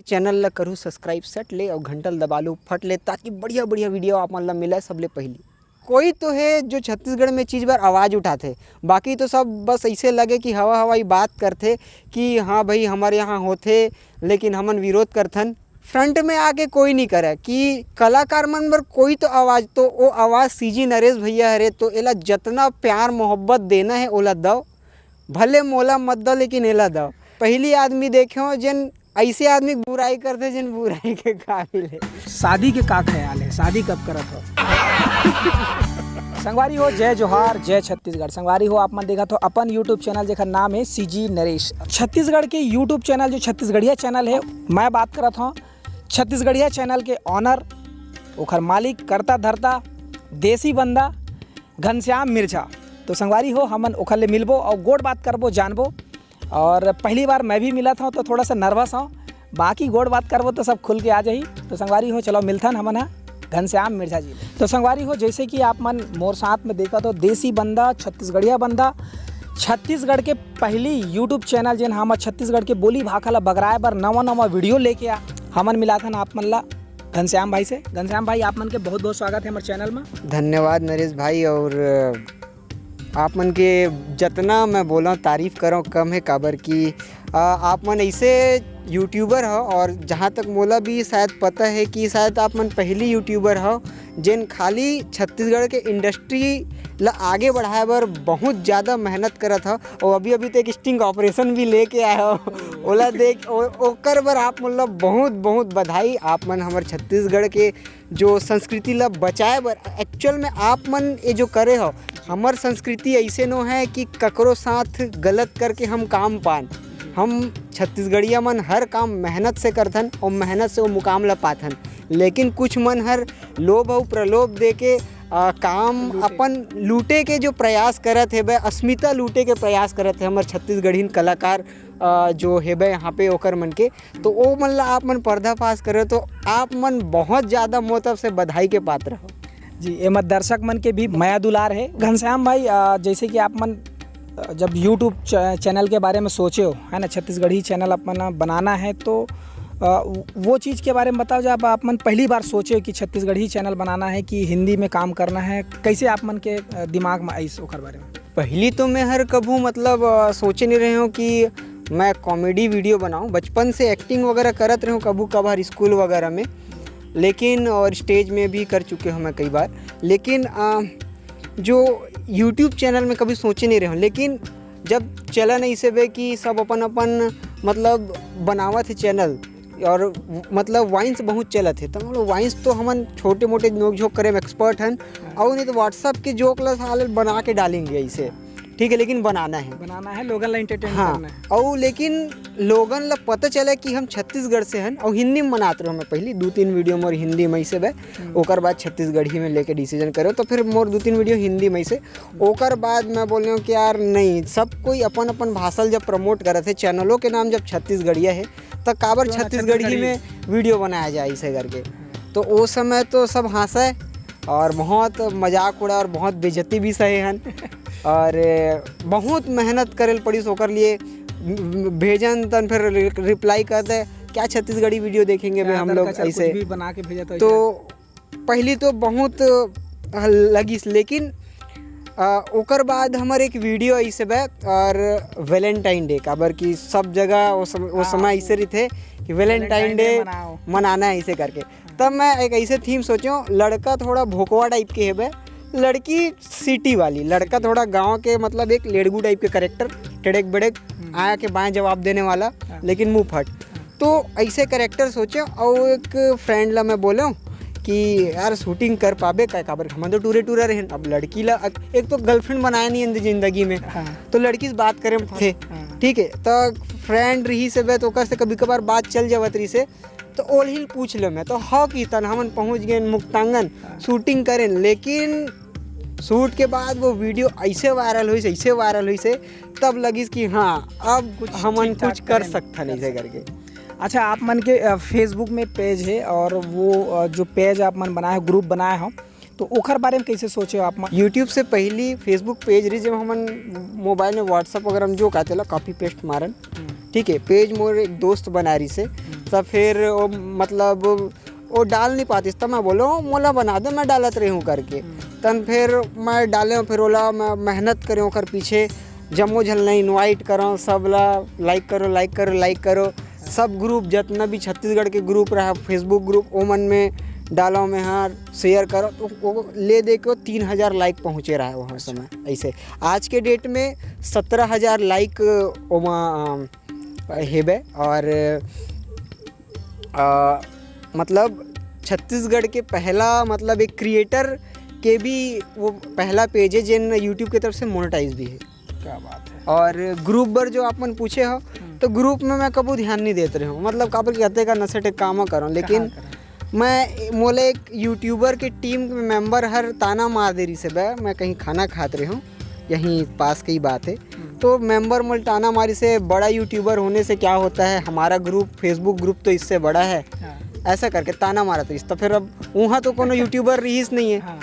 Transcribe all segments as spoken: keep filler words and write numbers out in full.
Channel ला करू subscribe सट ले और घंटा ला दबा लू फट ले, ताकि बढ़िया बढ़िया वीडियो आप मन ला मिले सबले पहली। कोई तो है जो छत्तीसगढ़ में चीज बर आवाज उठाथे, बाकी तो सब बस ऐसे लगे कि हवा हवाई बात करथे कि हाँ भाई, हमारे यहाँ होथे, लेकिन हमन विरोध करथन। फ्रंट में आके कोई नहीं करे कि कलाकार मन बर कोई तो आवाज, तो वो आवाज सीजी नरेश भैया हरे, तो एला जतना प्यार मोहब्बत देना है ओला दव, भले मोला मत दव, लेकिन एला दव। पहली आदमी देखे हो जेन ऐसे आदमी के बुराई करथे जेन बुराई के काबिल है। शादी के का ख्याल है, शादी कब करत हो? संगवारी हो, जय जोहार, जय छत्तीसगढ़। संगवारी हो, आप मन देखत हो अपन YouTube चैनल, जेकर नाम है सीजी नरेश। छत्तीसगढ़ के YouTube चैनल, जो छत्तीसगढ़िया चैनल है, मैं बात करत हूँ छत्तीसगढ़िया चैनल के ऑनर, ओखर मालिक, कर्ता धर्ता, देसी बंदा घनश्याम मिर्झा। तो संगवारी हो, हमन ओखर ले मिलबो और गोठ बात करबो, जानबो। और पहली बार मैं भी मिलत हूँ, तो थोड़ा सा नर्वस हूँ, बाकी गोठ बात करबो तो सब खुल के आ जाही। तो संगवारी हो, चलो मिलथन हमन ह घनश्याम मिर्झा जी। तो संगवारी हो, जैसे कि आप मन मोर साथ में देखत हो, देसी बंदा, छत्तीसगढ़िया बंदा, छत्तीसगढ़ के पहली YouTube चैनल, जेन हमर छत्तीसगढ़ के बोली भाखा ला बगराए बर नवा नवा वीडियो लेके आ, हमन मिलाथन आप मन ला घनश्याम भाई से। घनश्याम भाई, आप मन के बहुत बहुत स्वागत है हमर चैनल में। धन्यवाद नरेश भाई, और आप मन के जतना मैं बोला तारीफ करो कम है, काबर कि आ, आप मन ऐसे यूट्यूबर हो, और जहाँ तक मोला भी शायद पता है कि शायद आप मन पहली यूट्यूबर हो जेन खाली छत्तीसगढ़ के इंडस्ट्री ला आगे बढ़ाए बर बहुत ज़्यादा मेहनत करत हो, और अभी अभी तो एक स्टिंग ऑपरेशन भी लेके आए हो। ओला देख ओ, ओकर बर आप मन ला बहुत बहुत बधाई। आप मन हमर छत्तीसगढ़ के जो संस्कृति ला बचाए बर, एक्चुअल में आप मन ये जो करे हो, हमर संस्कृति ऐसे नो है कि ककरो साथ गलत करके हम काम पान। हम छत्तीसगढ़िया मन हर काम मेहनत से करथन और मेहनत से वो मुकाम ला पाथन, लेकिन कुछ मन हर लोभ और प्रलोभ दे के आ, काम अपन लूटे के जो प्रयास करत हेबे, अस्मिता लूटे के प्रयास करत हे हमर छत्तीसगढ़िन कलाकार आ, जो हेबे यहाँ पे ओकर मन के, तो ओ मन ला आप मन पर्दाफाश करे, तो आप मन बहुत ज़्यादा मोर तरफ से बधाई के पात्र हो। जी, एमा दर्शक मन के भी मया दुलार है। घनश्याम भाई, आ, जैसे कि आप मन, आ, जब YouTube चै-, चैनल के बारे में सोचे हो, है ना, छत्तीसगढ़ी चैनल अपन बनाना है, तो आ, वो चीज़ के बारे में बताओ, जब आप मन पहली बार सोचे हो कि छत्तीसगढ़ी चैनल बनाना है कि हिंदी में काम करना है, कैसे आप मन के, आ, दिमाग में आइस ओकर बारे में? पहली तो मैं हर कभू मतलब, आ, सोचे नहीं रहे हूँ कि मैं कॉमेडी वीडियो बनाऊँ। बचपन से एक्टिंग वगैरह करत रहे हूँ कभू कभार स्कूल वगैरह में, लेकिन और स्टेज में भी कर चुके हूँ मैं कई बार, लेकिन आ, जो YouTube चैनल में कभी सोचे नहीं रहे हूँ। लेकिन जब चलन ऐसे बे कि सब अपन अपन मतलब बनावत है चैनल, और मतलब वाइन्स बहुत चलत है, तो हम लोग वाइन्स तो हमन छोटे मोटे नोक झोंक करे में एक्सपर्ट हन, और नहीं तो WhatsApp के जोक ला साले बना के डालेंगे ऐसे, ठीक है, लेकिन बनाना है। बनाना है, लोगन ला एंटरटेन हाँ, करना है। और लेकिन लोगन ला पता चले कि हम छत्तीसगढ़ से हन, और हिंदी में बनात रहो। मैं पहली दो तीन वीडियो मोर हिंदी में ऐसे बे, हम्म। ओकर बाद छत्तीसगढ़ी में लेके डिसीजन करो, तो फिर मोर दो तीन वीडियो हिंदी में से। ओकर बाद मैं बोले हूँ कि यार नहीं, सब कोई अपन अपन भाषा ल जब प्रमोट करत है, चैनलों के नाम जब छत्तीसगढ़िया है, तो काबर तो छत्तीसगढ़ी छत्तीसगढ़ी। में वीडियो बनाया जाए इसे करके। तो वो समय तो सब हंसे और बहुत मजाक उड़ा और बहुत बेइज्जती भी सहे हन। और बहुत मेहनत करे ल पड़िस ओकर लिए, भेजन तन फिर रिप्लाई कर दे, क्या छत्तीसगढ़ी वीडियो देखेंगे बे हम लोग ऐसे। भी बना के भेजा तो तो पहली तो बहुत लगिस, लेकिन आ, ओकर बाद हमर एक वीडियो ऐसे बे और वैलेंटाइन डे, काबर कि सब जगह वो सम-, वो हाँ, समय ऐसे रहिथे कि वैलेंटाइन वैलेंटाइन डे डे मनाओ। मनाना है ऐसे करके। तब मैं एक ऐसे थीम सोचो, लड़का थोड़ा भोकवा टाइप के हेबे, लड़की सिटी वाली, लड़का थोड़ा गांव के, मतलब एक लेड़गू टाइप के कैरेक्टर, टेड़ेक बेड़ेक, हम्म। आया के बाएं जवाब देने वाला, हाँ। लेकिन मुंह फट। तो ऐसे कैरेक्टर सोचे और एक फ्रेंड ला मैं बोले कि यार शूटिंग कर पाबे का, काबर हम तो टूरे टूरा रहे। अब लड़की ला अक-, एक तो गर्लफ्रेंड बनाया नहीं अंदर जिंदगी में, हाँ। तो लड़की से बात करे थे, हाँ। ठीक है, तो फ्रेंड रही से बे, तो ओकर से कभी कभार बात चल जावत रही से, तो ओलही ल पूछ ले मैं तो हव कि तन हमन पहुंच गए मुक्तांगन, हाँ। शूटिंग करें, लेकिन शूट के बाद वो वीडियो ऐसे वायरल हुई से, ऐसे वायरल हुई से, तब लगिस कि हाँ, अब कुछ हमन ठीक ठाक कुछ कर करें, सकथन कर ऐसे सकथन। करके। अच्छा, आप मन के, अ, Facebook में पेज है और वो, अ, जो पेज आप मन बनाए हो, ग्रुप बनाए हो, तो ओखर बारे में कइसे सोचे हो आप मन? YouTube से पहिली Facebook पेज रहिस, जब हमन मोबाइल में WhatsApp वगैरह में जो का तेला कॉपी पेस्ट मारन। ठीक है, पेज मोर एक दोस्त बना रहिस हे, त फिर वो, मतलब, वो डाल नहीं पातिस, त मैं बोलेंव, "मोला बना दे, मैं डालत रहिहूँ," करके। तन फिर मैं डालेंव, फिर ओला मैं मेहनत करेंव ओकर पीछे, जम्मो झन ला invite करेंव, सब ला like करो, like करो, like करो। सब group, जतना भी छत्तीसगढ़ के group रहा, Facebook group, ओमन में डालेंव मैं हा, share करेंव, तो वो ले दे के तीन हजार like पहुँचे रहा वो समय। ऐसे आज के date में सत्रह हजार like ओमा, अ, हेबे। और, अ, मतलब, छत्तीसगढ़ के पहला, मतलब, एक creator के भी वो पहला पेज है, जेन YouTube की तरफ से monetize भी है। क्या बात है। और group बर जो आप मन पूछे हो, तो group में मैं कबू ध्यान नहीं देत रहे हूँ, मतलब, काबर कि अतेक नशे टेक काम करो, लेकिन कहाँ करो? मैं, मोला एक YouTuber के team के member हर ताना मार दे रहिस हे बे, मैं कहीं खाना खात रहे हूँ, यहीं पास की बात है। तो member मोला ताना मारिस हे, "बड़ा YouTuber होने से क्या होता है, हमारा group, Facebook group तो इससे बड़ा है।" हाँ। ऐसा करके ताना मारत रहिस। तो फिर अब वहाँ तो कोनो YouTuber रहिस नहीं है। हाँ।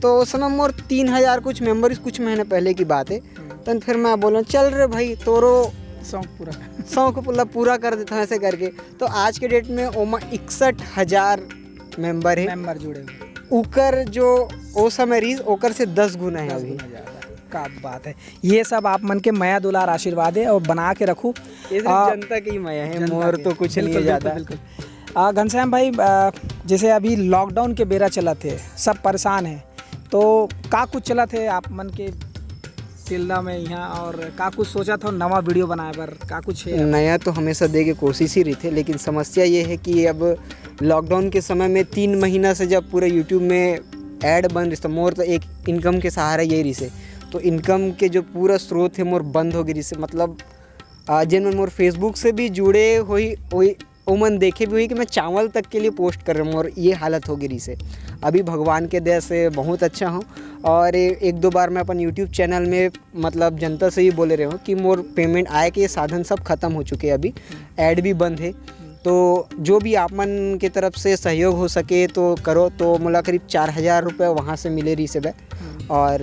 तो उस समय मोर तीन हजार कुछ member, कुछ महीने पहले की बात है। तन फिर मैं बोलेंव, "चल रे भाई, तोरो शौक पूरा। शौक पूरा, पूरा कर देता हूँ," ऐसे करके। तो आज के date में ओमा इकसठ हजार member है। Member जुड़े हुए। उकर जो ओ समय रहिस, ओकर से दस गुना है दस अभी। गुना ज़्यादा। क्या बात है। ये सब आप मन के मया दुलार आशीर्वाद है और बना के रखू। ये सिर्फ आ, जनता की मया है, जनता मोर की। तो कुछ नहीं है बिल्कुल, ज़्यादा। बिल्कुल, बिल्कुल। आ, घनश्याम भाई, आ, जैसे अभी lockdown के बेरा चलत हे, सब परेशान है, तो का कुछ चलत हे आप मन के सिलदा में यहाँ, और का कुछ सोचत हो नवा video बनाए बर, का कुछ है? नया तो हमेशा दे के कोशिश ही रहिथे, लेकिन समस्या ये है कि अब lockdown के समय में तीन महीना से जब पूरा YouTube में ad बंद रहिस, तो मोर तो एक income के सहारा यही रहिस हे। तो income के जो पूरा स्रोत है, मोर बंद हो गए रहिस हे। मतलब, आ, जेन मन मोर Facebook से भी जुड़े होही, वही, ओमन देखे भी होही कि मैं चावल तक के लिए post कर रहा हूँ, और ये हालत हो गई रहिस हे। अभी भगवान के दया से बहुत अच्छा हूँ, और ए-, एक दो बार मैं अपन YouTube channel में, मतलब, जनता से ही बोले रहे हूँ कि मोर payment आए के साधन सब खत्म हो चुके हैं, अभी ad भी बंद है। तो जो भी आप मन के तरफ से सहयोग हो सके तो करो। तो मोला करीब चार हजार रुपये वहाँ से मिले रहिस हे बे। और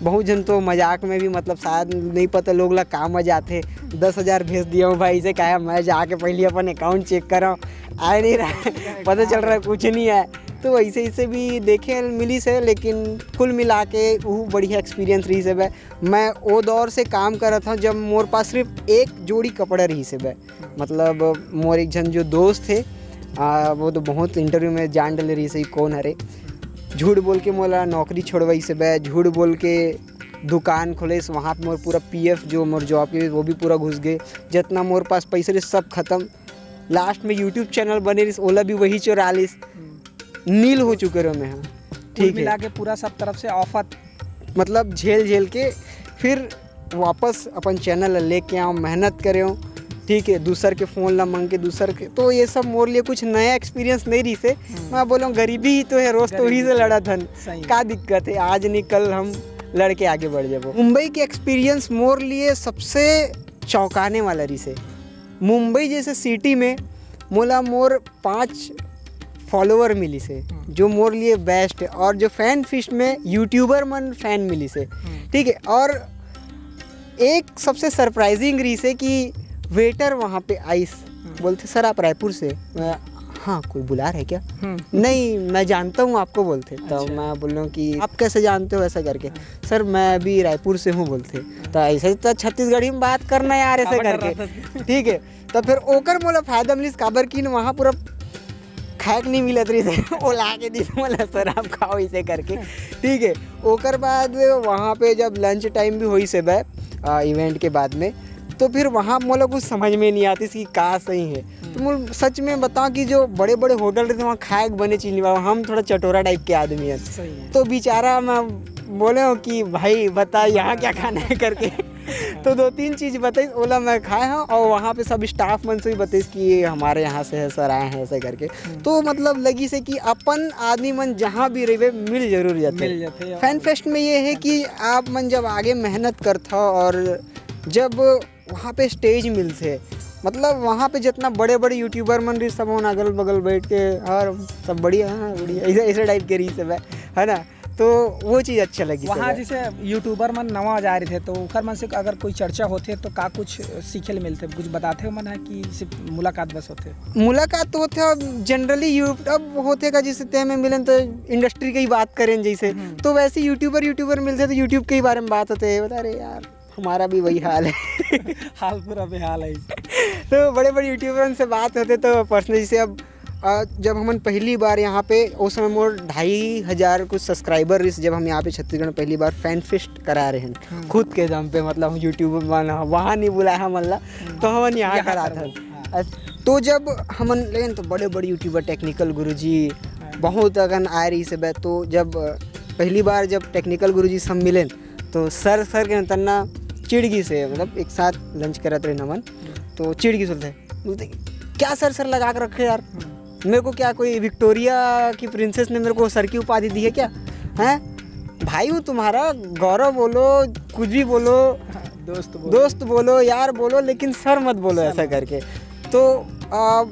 बहुत झन तो मजाक में भी, मतलब, शायद नहीं पता लोग ला का मजा आथे, "दस हजार भेज दिया हूँ भाई," से कहा, "मैं जाके पहले अपन account check करा, आए नहीं रहा है, पता चल रहा है कुछ नहीं है।" तो ऐसे, ऐसे भी देखे मिलिस हे, लेकिन कुल मिला के वो बढ़िया experience रहिस हे बे। मैं वो दौर से काम करत हूँ जब मोर पास सिर्फ एक जोड़ी कपड़ा रहिस हे बे। मतलब, मोर एक झन जो दोस्त हे, आ, वो तो बहुत interview में जान डले रहिस हे, कौन हरे, झूठ बोल के मोला नौकरी छोड़वाइस हे बे, झूठ बोल के दुकान खोलिस, वहाँ पे मोर पूरा P F जो मोर job के, वो भी पूरा घुस गए। जितना मोर पास पैसे रहे, सब खत्म। Last में YouTube channel बने रहिस, ओला भी वही चुरा लिस। नील हो चुके रहो मैं, हाँ। कुल ठीक है। मिला के पूरा सब तरफ से आफत। मतलब, झेल झेल के फिर वापस अपन channel ला लेके आएंव, मेहनत करेंव, ठीक है, दूसर के phone ला मांग के, दूसर के, तो ये सब मोर लिए कुछ नया experience नहीं रहिस हे। हम्म। मैं बोलेंव, गरीबी ही तो है, रोज तो गरीबी वही से तो है। लड़त हन। सही। का दिक्कत है, आज नहीं कल हम लड़ के आगे बढ़ जाबो। मुंबई के experience मोर लिए सबसे चौंकाने वाला रहिस हे। मुंबई जैसे city में मोला मोर पाँच follower मिलिस हे, हम्म। जो मोर लिए best है, और जो fan fest में YouTuber मन fan मिलिस हे, हम्म। ठीक है। और एक सबसे surprising रहिस हे कि waiter वहाँ पे आइस, हम्म। बोलथे, "सर, आप रायपुर से?" मैं, "हाँ, कोई बुला रहे क्या?" हम्म। "नहीं, मैं जानता हूँ आपको," बोलथे। तो अच्छा। मैं बोल रहा हूँ कि, "आप कैसे जानते हो?" ऐसा करके। हाँ। "सर, मैं अभी रायपुर से हूँ," बोलथे। हाँ। तो ऐसे तो छत्तीसगढ़ी में बात करना यार, ऐसे हाँ, करके। ठीक है। तो फिर ओकर मोला फायदा मिलिस, काबर कि न वहाँ पूरा खाए के नहीं मिलत रहिस हे, ओला के दिस मोला, "सर, आप खाओ," इसे करके, ठीक है। ओकर बाद वहाँ पे जब lunch time भी होइस हे बे, आ, event के बाद में, तो फिर वहाँ मोला कुछ समझ में नहीं आतिस कि का सही है। तो मोला सच में बताओ कि जो बड़े-बड़े होटल रहिथे, वहाँ खाए के बने चीज नहीं बा, हम थोड़ा चटोरा type के आदमी हन। सही है। तो बेचारा मैं बोलेंव कि, "भाई, बता, यहाँ क्या खाना है?" करके। तो दो तीन चीज बताइस, ओला मैं खाए हूँ, और वहाँ पे सब staff मन से भी बताइस कि ये हमारे यहाँ से है सर, आए हैं ऐसे करके। हम्म। तो मतलब लगिस हे कि अपन आदमी मन जहाँ भी रहिबे, मिल जरूर जाथे। मिल जाथे, और fan fest में ये है कि आप मन जब आगे मेहनत करथो और जब वहाँ पे stage मिलथे, मतलब वहाँ पे जितना बड़े-बड़े YouTuber मन रहिस, सब मन अगल-बगल बैठ के, "और सब बढ़िया है, बढ़िया," ऐसे, ऐसे type के रहिस हे बे। है ना? तो वो चीज़ अच्छा लगी वहाँ सर। जैसे यूट्यूबर मन नवा जा रहे थे, तो ओकर मन से अगर कोई चर्चा होथे तो का कुछ सीखे ले मिलथे, कुछ बताथे मन है कि सिर्फ मुलाकात बस होथे? मुलाकात तो होथे, अब जनरली यू अब होथे का, जैसे ते में मिलन तो इंडस्ट्री के ही बात करें जैसे, हम्म। तो वैसे यूट्यूबर यूट्यूबर मिलते तो यूट्यूब के ही बारे में बात होते है, बता रहे यार हमारा भी वही हाल है। हाल पूरा बेहाल है। तो बड़े बड़े यूट्यूबरन से बात होते तो पर्सनली जैसे अब अ, जब हमन पहली बार यहाँ पे, उस समय मोर ढाई हजार कुछ सब्सक्राइबर रहिस, जब हम यहाँ पे छत्तीसगढ़ में पहली बार फैन फेस्ट करा रहे हैं खुद के दम पे, मतलब हम यूट्यूब बना वहाँ नहीं बुलाया हमन ला, तो हमन यहाँ यहाँ करा करबो, था। हाँ। अ, तो जब हमन लेकिन तो बड़े बड़े यूट्यूबर टेक्निकल गुरुजी बहुत अगन आए रहिस बे, तो जब अ, पहली बार जब टेक्निकल गुरुजी से हम मिलेन तो सर सर के तन्ना चिड़गी से, मतलब एक साथ लंच करत रहे हमन, तो चिड़गी सुनते बोलते, क्या सर सर लगा के रखे यार, मेरे को क्या कोई विक्टोरिया की प्रिंसेस ने मेरे को सर की उपाधि दी है क्या? हैं भाई, वो तुम्हारा गौरव बोलो, कुछ भी बोलो, दोस्त बोल दोस्त बोलो, यार बोलो, लेकिन सर मत बोलो, ऐसा करके। तो आ,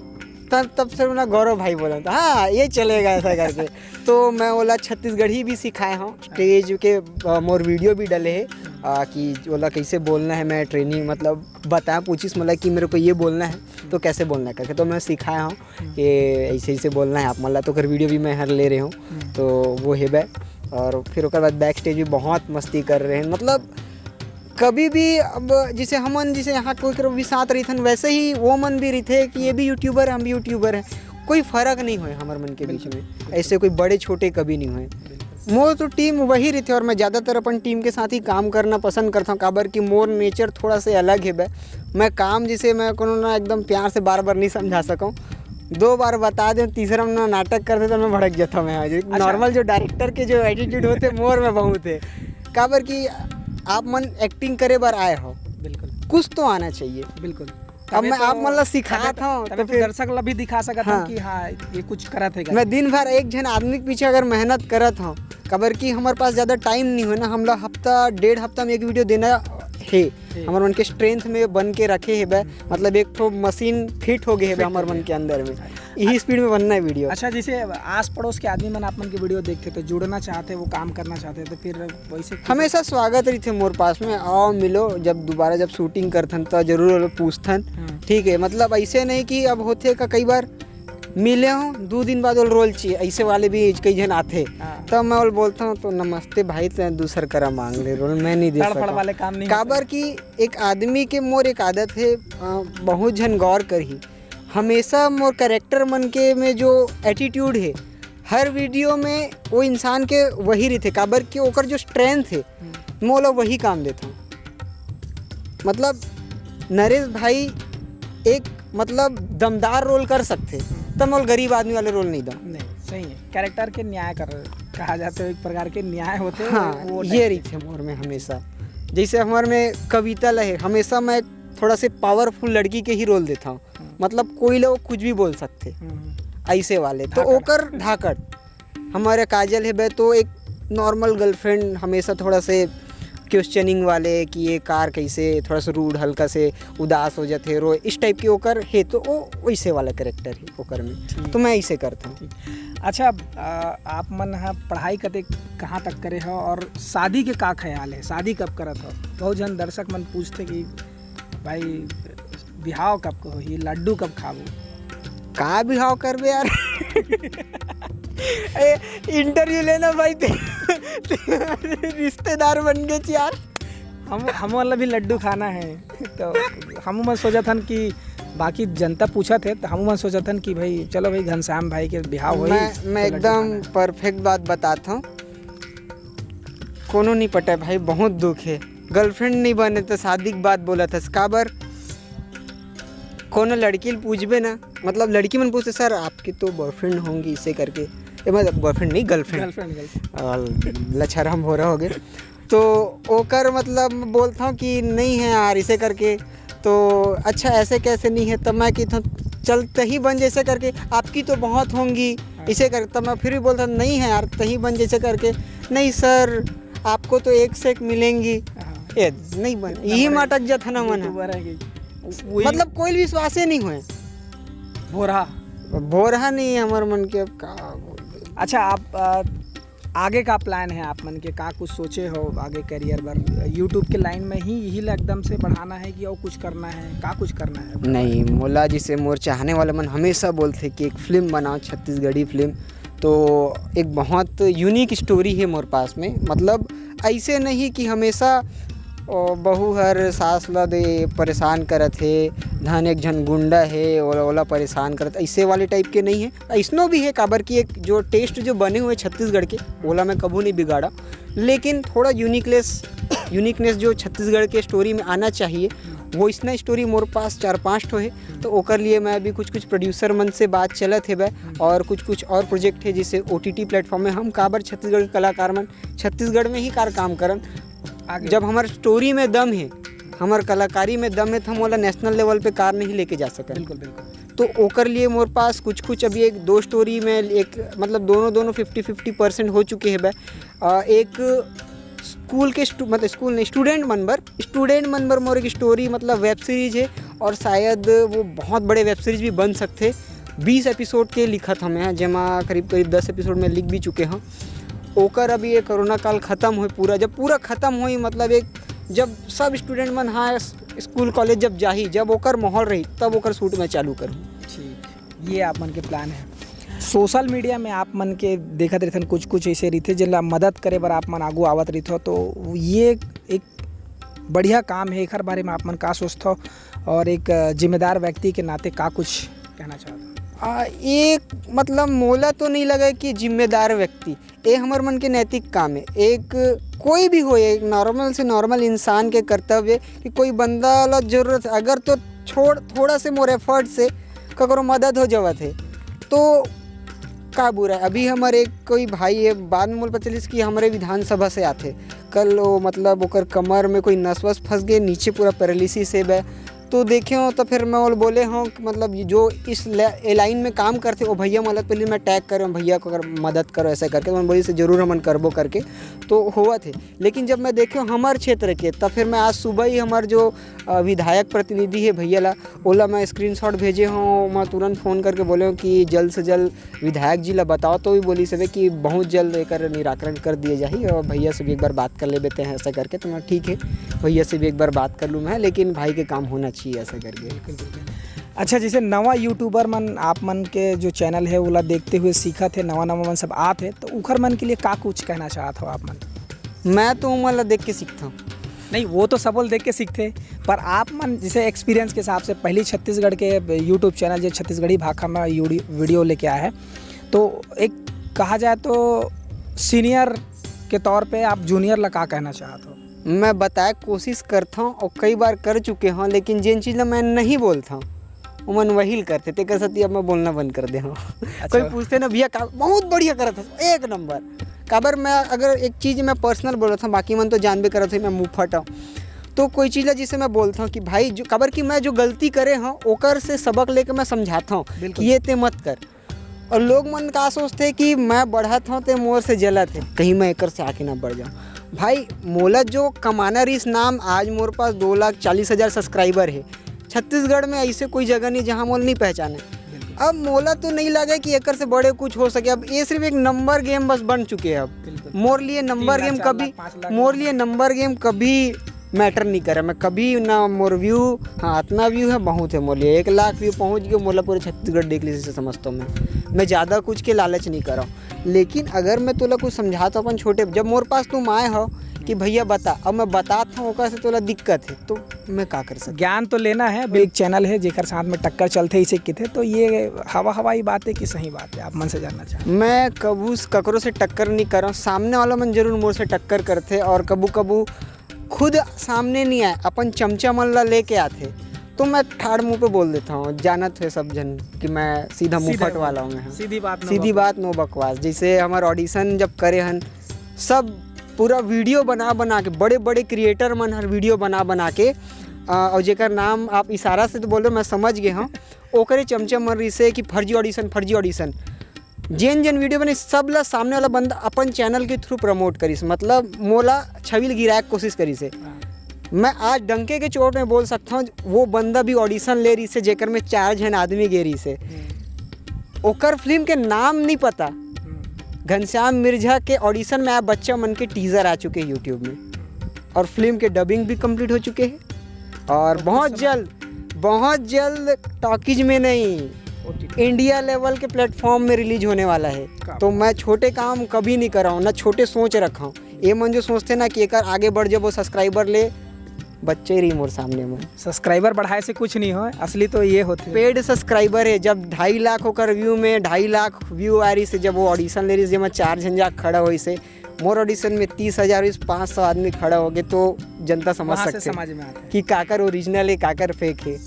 तब तब से ना गौरव भाई बोला था, हाँ ये चलेगा ऐसा करके। तो मैं ओला छत्तीसगढ़ी भी सिखाए हूँ, स्टेज के अ, मोर वीडियो भी डले है अ, कि ओला कैसे बोलना है। मैं ट्रेनिंग मतलब बताया, पूछिस मतलब कि मेरे को ये बोलना है तो कैसे बोलना है करके, तो मैं सिखाया हूँ कि ऐसे ऐसे बोलना है आप मतलब, तो ओकर वीडियो भी मैं हर ले रहे हूँ। तो वो है बै और फिर ओकर बाद बैक स्टेज भी बहुत मस्ती कर रहे हैं, मतलब कभी भी अब जैसे हमन जैसे यहाँ कोई करो भी साथ रहिथन, वैसे ही वो मन भी रहिथे कि ये भी यूट्यूबर है, हम भी यूट्यूबर हैं, कोई फर्क नहीं होए हमर मन के बीच में, ऐसे कोई बड़े छोटे कभी नहीं होए। मोर तो टीम वही रहिथे और मैं ज़्यादातर अपन टीम के साथ ही काम करना पसंद करता हूँ, काबर कि मोर नेचर थोड़ा से अलग है बे। मैं काम जैसे मैं कोनो ना एकदम प्यार से बार बार नहीं समझा सकूँ, दो बार बता दें, तीसरा में ना नाटक करते तो मैं भड़क जाता हूँ। मैं नॉर्मल जो डायरेक्टर के जो एटीट्यूड होते मोर में बहुत है, काबर कि आप मन एक्टिंग करे बर आए हो, बिल्कुल कुछ तो आना चाहिए। बिल्कुल। अब मैं आप मन ला सिखात हूँ, तभी तो तो फिर दर्शक ला भी दिखा सकत हाँ। हूँ कि हाँ ये कुछ करत है। मैं दिन भर एक झन आदमी के पीछे अगर मेहनत करत हूँ, काबर कि हमारे पास ज़्यादा टाइम नहीं होए ना, हमला हफ्ता डेढ़ हफ्ता में एक वीडियो देना है। हमारे मन के स्ट्रेंथ में बन के रखे है बे, मतलब एक ठो मशीन फिट हो गए है बे हमारे मन के अंदर में, यही स्पीड में बनना है वीडियो। अच्छा, जैसे आस पड़ोस के आदमी मन आप मन के वीडियो देखते तो जुड़ना चाहते, वो काम करना चाहते, तो फिर वैसे हमेशा स्वागत रहिथे मोर पास में, आओ मिलो, जब दोबारा जब शूटिंग करथन तो जरूर ओला पूछथन। हम्म। ठीक है, मतलब ऐसे नहीं कि अब होथे का कई बार मिले हो दो दिन बाद ओला रोल चाहिए, ऐसे वाले भी कई झन आथे। हाँ। तब मैं ओला बोलता हूँ तो नमस्ते भाई, तैं दूसर करा मांग ले रोल, मैं नहीं दे तड़फड़ सकता। वाले काम नहीं काबर कि एक आदमी के मोर एक आदत है, अ, बहुत झन गौर करही, हमेशा मोर कैरेक्टर मन के में जो एटीट्यूड है, हर वीडियो में वो इंसान के वही रहिथे, काबर कि ओकर जो स्ट्रेंथ है, मैं ओला वही काम देता हूँ। मतलब नरेश भाई एक मतलब दमदार रोल कर सकथे, तब मैं ओला गरीब आदमी वाले रोल नहीं दूँ। नहीं, सही है, कैरेक्टर के न्याय कर, कहा जाते हो, एक प्रकार के न्याय होते हैं, हाँ, वो ये रहिथे मोर में हमेशा। जैसे हमारे में कविता लहे, हमेशा मैं थोड़ा से पावरफुल लड़की के ही रोल देता हूँ, मतलब कोई लोग कुछ भी बोल सकते, हम्म। ऐसे वाले। तो ओकर धाकड़, हमारे काजल है बे, तो एक नॉर्मल गर्लफ्रेंड, हमेशा थोड़ा से क्वेश्चनिंग वाले कि ये कार कैसे, थोड़ा सा रूड, हल्का से उदास हो जाते, रो, इस टाइप के ओकर है, तो वो वैसे वाला कैरेक्टर है ओकर में। तो मैं ऐसे करता हूँ। अच्छा, आ, आप मन ह पढ़ाई कते कहाँ तक करे हो और शादी के का ख्याल है, शादी कब करत हो? बहुत झन दर्शक मन पूछते कि भाई बिहाव कब को होही, लड्डू कब खाबो? का बिहाव करबे यार? ए, इंटरव्यू लेना भाई ते, ते रिश्तेदार बन गए यार। हम हम वाला भी लड्डू खाना है, तो हम मन सोचत हन कि बाकी जनता पूछत है, तो हम मन सोचत हन कि भाई चलो भाई घनश्याम भाई के बिहाव होही, मैं मैं तो लड्डू एकदम खाना है। परफेक्ट बात बताता हूँ, कोनो नहीं पटे भाई, बहुत दुख है। गर्लफ्रेंड नहीं बने तो शादी की बात बोला था, काबर कोनो लड़की ल पूछबे ना, मतलब लड़की मन पूछते, सर आपकी तो बॉयफ्रेंड होंगी, इसे करके, ये मतलब बॉयफ्रेंड नहीं, गर्लफ्रेंड। Girlfriend, girlfriend. और लछरम हो रहा होगे, तो ओकर मतलब बोलता हूँ कि नहीं है यार, इसे करके। तो अच्छा, ऐसे कैसे नहीं है? तब मैं कहता हूँ चल तही बन जैसे करके, आपकी तो बहुत होंगी, इसे कर। तब मैं फिर भी बोलता हूँ नहीं है यार, तही बन जैसे करके। नहीं सर, आपको तो एक से एक मिलेंगी। हाँ। ए, नहीं बन, यही में अटक जाता ना मन। YouTuber है कि वही मतलब कोई विश्वास ही नहीं हुए। भोरहा। भोरहा नहीं है हमारे मन के, अब का बोल दे। अच्छा, आप आ, आगे का प्लान है आप मन के? का कुछ सोचे हो आगे करियर बर? यूट्यूब के लाइन में ही यही ला एकदम से बढ़ाना है कि और कुछ करना है? का कुछ करना है? नहीं, मोला जैसे मोर चाहने वाला मन हमेशा बोलथे कि एक फिल्म बनाओ, छत्तीसगढ़ी फिल्म। तो एक बहुत यूनिक स्टोरी है मोर पास में। मतलब, ऐसे नहीं कि हमेशा ओ, बहू हर सास ला दे परेशान करत हे, धन एक झन गुंडा हे, ओला ओला परेशान करत, ऐसे वाले टाइप के नहीं है। ऐसनो भी है, काबर कि एक जो टेस्ट जो बने हुए छत्तीसगढ़ के, ओला मैं कभू नहीं बिगाड़ा, लेकिन थोड़ा यूनिकनेस यूनिकनेस जो छत्तीसगढ़ के स्टोरी में आना चाहिए, वो इसना स्टोरी मोर पास चार पांच ठो है। तो ओकर लिए मैं अभी कुछ कुछ प्रोड्यूसर मन से बात चलत हे बे, और कुछ कुछ और प्रोजेक्ट है, जैसे ओ टी टी प्लेटफॉर्म में हम काबर छत्तीसगढ़ के कलाकार मन छत्तीसगढ़ में ही कार काम करन। आगे। जब हमारे स्टोरी में दम है, हमारे कलाकारी में दम है, तो हम ओला नेशनल लेवल पे कार नहीं लेके जा सकते। बिल्कुल, बिल्कुल। तो ओकर लिए मोर पास कुछ कुछ अभी एक दो स्टोरी में एक, मतलब, दोनों दोनों फिफ्टी फिफ्टी परसेंट हो चुके हैं बे। अ, एक स्कूल के स्टू-, मतलब, स्कूल नहीं, स्टूडेंट मन बर स्टूडेंट मन बर मोर एक स्टोरी, मतलब, वेब सीरीज है, और शायद वो बहुत बड़े वेब सीरीज भी बन सकते। बीस एपिसोड के लिखत हमें हैं, जेमा करीब करीब दस एपिसोड में लिख भी चुके हैं। ओकर अभी ये कोरोना काल खत्म होई पूरा, जब पूरा खत्म होई, मतलब, एक जब सब स्टूडेंट मन, हाँ, स्कूल कॉलेज जब जाही, जब ओकर माहौल रही, तब ओकर शूट मैं चालू करूँ। ठीक, ये आप मन के प्लान है। सोशल मीडिया में आप मन के देखत रहिथन, कुछ कुछ ऐसे रहिथे जेला मदद करे बर आप मन आगू आवत रहिथो, तो ये एक बढ़िया काम है। एकर बारे में आप मन का सोचथो और एक जिम्मेदार व्यक्ति के नाते का कुछ कहना चाहत हो? आ, एक, मतलब, मोला तो नहीं लगे कि जिम्मेदार व्यक्ति, ये हमर मन के नैतिक काम है। एक कोई भी हो, एक नॉर्मल से नॉर्मल इंसान के कर्तव्य है कि कोई बंदा ला जरूरत है, अगर तो छोड़, थोड़ा से मोर एफर्ट से ककरो मदद हो जावत है, तो का बुरा है? अभी हमर एक कोई भाई है, बाद में मोला पता चलिस कि हमरे विधानसभा से आथे। कल वो, मतलब, ओकर कमर में कोई नस वस फंस गए, नीचे पूरा पैरालिसिस है बे। तो देखे हो, तो फिर मैं ओला बोले हूँ कि, मतलब, ये जो इस ले-, ए लाइन में काम करते, वो भैया, मतलब, पहले मैं टैग करे हूँ, "भैया को अगर मदद करो," ऐसा करके। तो मैं बोली, "से जरूर हमन करबो," करके। तो होवत है। लेकिन जब मैं देखे हूँ हमर क्षेत्र के, तब फिर मैं आज सुबह ही हमर जो, अ, विधायक प्रतिनिधि है भैया ला, ओला मैं स्क्रीनशॉट भेजे हूँ, मैं तुरंत फ़ोन करके बोले हूँ कि जल्द से जल्द विधायक जी ला बताओ। तो भी बोली सबे कि बहुत जल्द एकर निराकरण कर दिए जाही, और भैया से भी एक बार बात कर लेबे ते हैं, ऐसा करके। तो मैं, "ठीक है, भैया से भी एक बार बात कर लूँ मैं, लेकिन भाई के काम होना चाहिए," ऐसा करके। अच्छा, जैसे नवा यूट्यूबर मन आप मन के जो चैनल है, ओला देखते हुए सीखत है, नवा नवा मन सब आत है, तो उखर मन के लिए का कुछ कहना चाहत हो आप मन? मैं तो उमन ला देख के सीखता हूँ। नहीं, वो तो सबोल देख के सीखते, पर आप मन जैसे एक्सपीरियंस के हिसाब से पहली छत्तीसगढ़ के यूट्यूब चैनल जो छत्तीसगढ़ी भाखा में यूडी-, वीडियो लेके आया है, तो एक कहा जाए तो सीनियर के तौर पे आप जूनियर ला का कहना चाहत हो? मैं बताए कोशिश करता हूँ और कई बार कर चुके हूँ, लेकिन जिन चीज़ ला मैं नहीं बोलता हूँ, उमन वही ल करथे, तेकर सेती अब मैं बोलना बंद कर दे हूँ। कोई पूछते ना, "भैया का बहुत बढ़िया करत हस, एक नंबर।" काबर मैं अगर एक चीज़ मैं पर्सनल बोलत हूँ, बाकी मन तो जानबे करत है मैं मुँहफट हूँ। तो कोई चीज़ ला जिसे मैं बोलता हूँ कि भाई जो, काबर कि मैं जो गलती करे हूँ ओकर से सबक लेके मैं समझाता हूँ बिल्कुल। कि ये ते मत कर। और लोग मन का सोचते कि मैं बढ़त हूँ ते मोर से जलत है, कहीं मैं एकर से आके ना बढ़ जाऊँ। भाई, मोला जो कमाना रहीस नाम, आज मोर पास दो लाख चालीस हज़ार सब्सक्राइबर है। छत्तीसगढ़ में ऐसे कोई जगह नहीं जहाँ मोला नहीं पहचाने। अब मोला तो नहीं लगे कि एकर से बड़े कुछ हो सके। अब ये सिर्फ एक नंबर गेम बस बन चुके हैं। अब बिल्कुल। मोर लिए नंबर तीन लाख, गेम चार कभी लाख, पाँच लाख मोर लिए नंबर गेम कभी मैटर नहीं करे। मैं कभी ना मोर व्यू, हाँ, इतना व्यू है, बहुत है मोर लिए। एक लाख व्यू पहुँच गए, मोला पूरे छत्तीसगढ़ देख लीजिए, समझता हूँ मैं। मैं ज़्यादा कुछ के लालच नहीं कर रहा हूँ, लेकिन अगर मैं तोला कुछ समझाता हूँ अपन छोटे, जब मोर पास तुम आए हो कि भैया बता, अब मैं बताता हूँ, ओकर से तोला दिक्कत है, तो मैं का कर सकता? ज्ञान तो लेना है। एक चैनल है जेकर साथ में टक्कर चलथे, इसे किथे, तो ये हवा हवाई बात है कि सही बात है, आप मन से जानना चाहें। मैं कभू स-, ककरो से टक्कर नहीं कर रहा हूँ। सामने वाला मन जरूर मोर से टक्कर करथे, और कभू कभू खुद सामने नहीं आए, अपन चमचा मन ला लेके आथे, तो मैं ठाड़ मुंह पे बोल देता हूँ। जानत है सब जन कि मैं सीधा मुंह सीधा फट वाला हूँ मैं। हाँ। सीधी बात, no सीधी बकवास। बात, no बकवास। जैसे हमार ऑडिशन जब करे हन, सब पूरा वीडियो बना बना के, बड़े बड़े क्रिएटर मन हर वीडियो बना बना के, आ, और जेकर नाम आप इशारा से तो बोल रहे हो, मैं समझ गए हूँ, ओकरे चमचा मन रहिसे कि फर्जी ऑडिशन, फर्जी ऑडिशन। जेन जेन वीडियो बने, सब ला सामने वाला बंदा अपन चैनल के थ्रू प्रमोट करिस, मतलब मोला छवि ल गिराए के कोशिश करिस है। मैं आज डंके के चोट में बोल सकता हूँ, वो बंदा भी ऑडिशन ले रहिसे, जेकर में चार झन आदमी गे रहिसे। ओकर फिल्म के नाम नहीं पता, घनश्याम मिर्झा के ऑडिशन में आए बच्चा मन के टीजर आ चुके हैं यूट्यूब में, और फिल्म के डबिंग भी कंप्लीट हो चुके हैं, और बहुत जल्द, बहुत जल्द टॉकीज में नहीं, इंडिया लेवल के प्लेटफॉर्म में रिलीज होने वाला है। तो मैं छोटे काम कभी नहीं कर रहा हूँ, ना छोटे सोच रखा हूँ। ये मन जो सोचते ना कि एक आगे बढ़ जाबो सब्सक्राइबर ले, बच्चे रही मोर सामने में। सब्सक्राइबर बढ़ाए से कुछ नहीं हो, असली तो ये होते। पेड सब्सक्राइबर है, जब ढाई लाख ओकर व्यू में, ढाई लाख व्यू आ रही से, जब वो ऑडिशन ले रही से, जेमा चार झन जा खड़ा होई से, मोर ऑडिशन में तीस हजार, पाँच सौ आदमी खड़ा हो गए, तो जनता समझ वहाँ से सकते समझ में आता है। कि काकर ओरिजिनल है, काकर फेक है।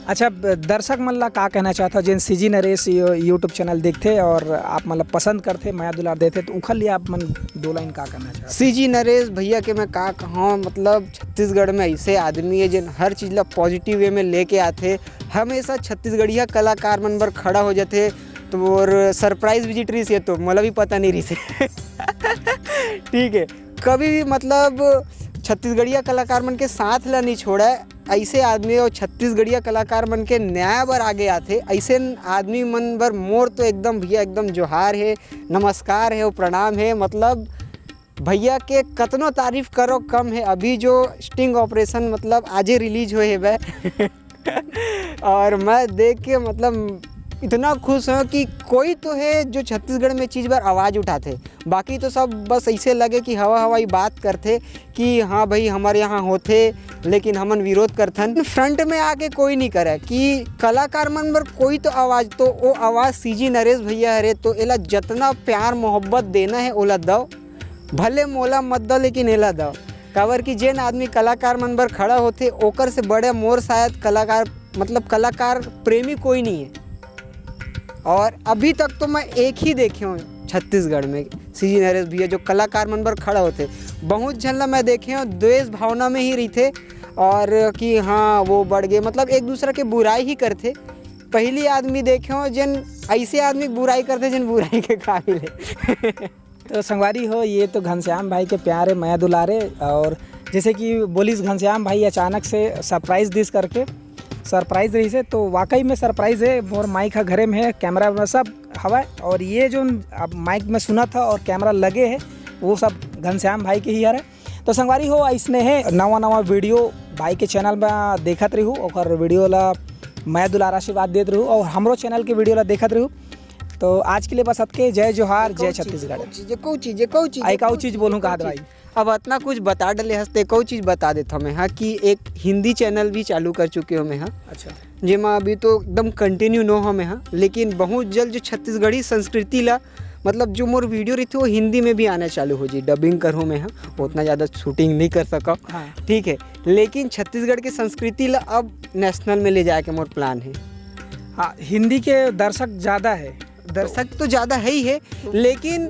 अच्छा, ब-, दर्शक मन ला का कहना चाहत हो, जेन CG Naresh you-, YouTube channel देखथे और आप मन ला पसंद करथे, मया दुलार देथे, तो उखर लिए आप मन दो लाइन का कहना चाहत हो? सीजी नरेश भैया के मैं का कहूँ, मतलब छत्तीसगढ़ में ऐसे आदमी है जेन हर चीज ला पॉजिटिव वे में लेके आथे, हमेशा छत्तीसगढ़िया कलाकार मन बर खड़ा हो जाथे। तो और सरप्राइज विजिट रही से तो मोला भी पता नहीं रही से। ठीक है, कभी भी मतलब छत्तीसगढ़िया कलाकार मन के साथ ला नहीं छोड़ा है। ऐसे आदमी और छत्तीसगढ़िया कलाकार मन के न्याय बर आगे आथे, ऐसे आदमी मन बर मोर तो एकदम भैया एकदम जोहार है, नमस्कार है और प्रणाम है। मतलब भैया के कतनो तारीफ करो कम है। अभी जो स्टिंग ऑपरेशन मतलब आजे रिलीज हुए है वह और मैं देख के मतलब इतना खुश हूँ कि कोई तो है जो छत्तीसगढ़ में चीज़ बर आवाज़ उठाथे। बाकी तो सब बस ऐसे लगे कि हवा हवाई बात करथे कि हाँ भाई हमारे यहाँ होथे, लेकिन हमन विरोध करथन। फ्रंट में आके कोई नहीं करे कि कलाकार मन बर कोई तो आवाज़, तो वो आवाज़ सीजी नरेश भैया हरे, तो एला जितना प्यार मोहब्बत देना है ओला दो, भले मोला मत दो लेकिन एला दो। काबर कि जेन आदमी कलाकार मन बर खड़ा होथे ओकर से बड़े मोर शायद कलाकार, मतलब कलाकार प्रेमी कोई नहीं है। और अभी तक तो मैं एक ही देखे हूँ छत्तीसगढ़ में, सीजी नरेश भैया जो कलाकार मन बर खड़ा होथे। बहुत झन ला मैं देखे हूँ द्वेष भावना में ही रहिथे और कि हाँ वो बढ़ गए, मतलब एक दूसरा के बुराई ही करथे। पहली आदमी देखे हूँ जेन ऐसे आदमी के बुराई करथे जेन बुराई के काबिल है। तो संगवारी हो, ये तो घनश्याम भाई के प्यार है, मया दुलारे। और जैसे कि बोलिस घनश्याम भाई अचानक से सरप्राइज दिस करके, सरप्राइज रही से तो वाकई में सरप्राइज है। मोर माइक ह घरे में है, कैमरा में सब हवा है। और ये जो अब माइक में सुना था और कैमरा लगे है, वो सब घनश्याम भाई के ही हरे। तो संगवारी हो, ऐसने है नवा नवा वीडियो भाई के चैनल में देखत रहिहू, ओकर वीडियो ला मया दुलार आशीर्वाद देत रहिहू और हमरो चैनल के वीडियो ला देखत रहिहू। तो आज के लिए बस अतके। जय जोहार, जय छत्तीसगढ़। कौ चीज, कौ चीज, कौ चीज, आई काऊ चीज बोलूं कहा भाई? अब इतना कुछ बता डले हंसते, कौ चीज बता देता मैं हाँ कि एक हिंदी चैनल भी चालू कर चुके हो मैं हाँ। अच्छा। जेमा अभी तो एकदम कंटिन्यू नो हो मैं हाँ, लेकिन बहुत जल्द जो छत्तीसगढ़ी संस्कृति ला, मतलब जो मोर वीडियो रहिथे वो हिंदी में भी आना चालू हो जी, डबिंग करो मैं हाँ, उतना ज़्यादा शूटिंग नहीं कर सका। हाँ। ठीक है, लेकिन छत्तीसगढ़ के संस्कृति ला अब नेशनल में ले जाए के मोर प्लान है। हाँ, हिंदी के दर्शक ज़्यादा है। दर्शक तो ज़्यादा है ही है, लेकिन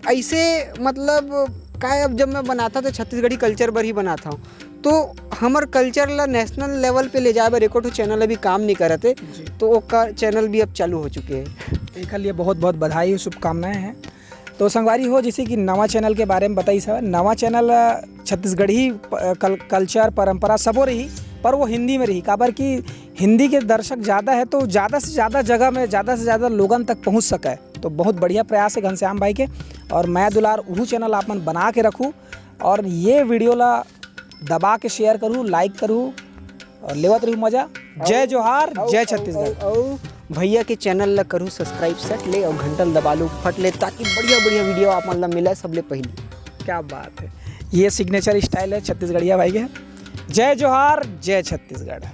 ऐसे मतलब का है, अब जब मैं बनाता तो छत्तीसगढ़ी कल्चर बर ही बनाता हूँ, तो हमर कल्चर ला नेशनल लेवल पे ले जाए बर एको ठो चैनल अभी काम नहीं करत है, जी। तो वो का चैनल भी अब चालू हो चुके हैं। एकर लिए बहुत बहुत बधाई, शुभकामनाएं हैं। तो संगवारी हो, जैसे कि नवा चैनल के बारे में बताई सब, नवा चैनल अ, छत्तीसगढ़ी प-, कल-, कल्चर, परंपरा सबो रही, पर वो हिंदी में रही, काबर कि हिंदी के दर्शक ज़्यादा है, तो ज़्यादा से ज़्यादा जगह में, ज़्यादा से ज़्यादा लोगन तक पहुँच सके। तो बहुत बढ़िया प्रयास है घनश्याम भाई के, और मया दुलार उहू चैनल आप मन बना के रखू, और ये वीडियो ला दबा के शेयर करू, लाइक करू, और लेवत रहू मजा। जय जोहार, जय छत्तीसगढ़। अउ भैया के चैनल ला करू सब्सक्राइब सट ले और घंटल दबा लू फट ले, ताकि बढ़िया बढ़िया वीडियो आप मन ला मिले सबले पहले। क्या बात है, ये सिग्नेचर स्टाइल है छत्तीसगढ़िया भाई के। जय जोहार, जय छत्तीसगढ़।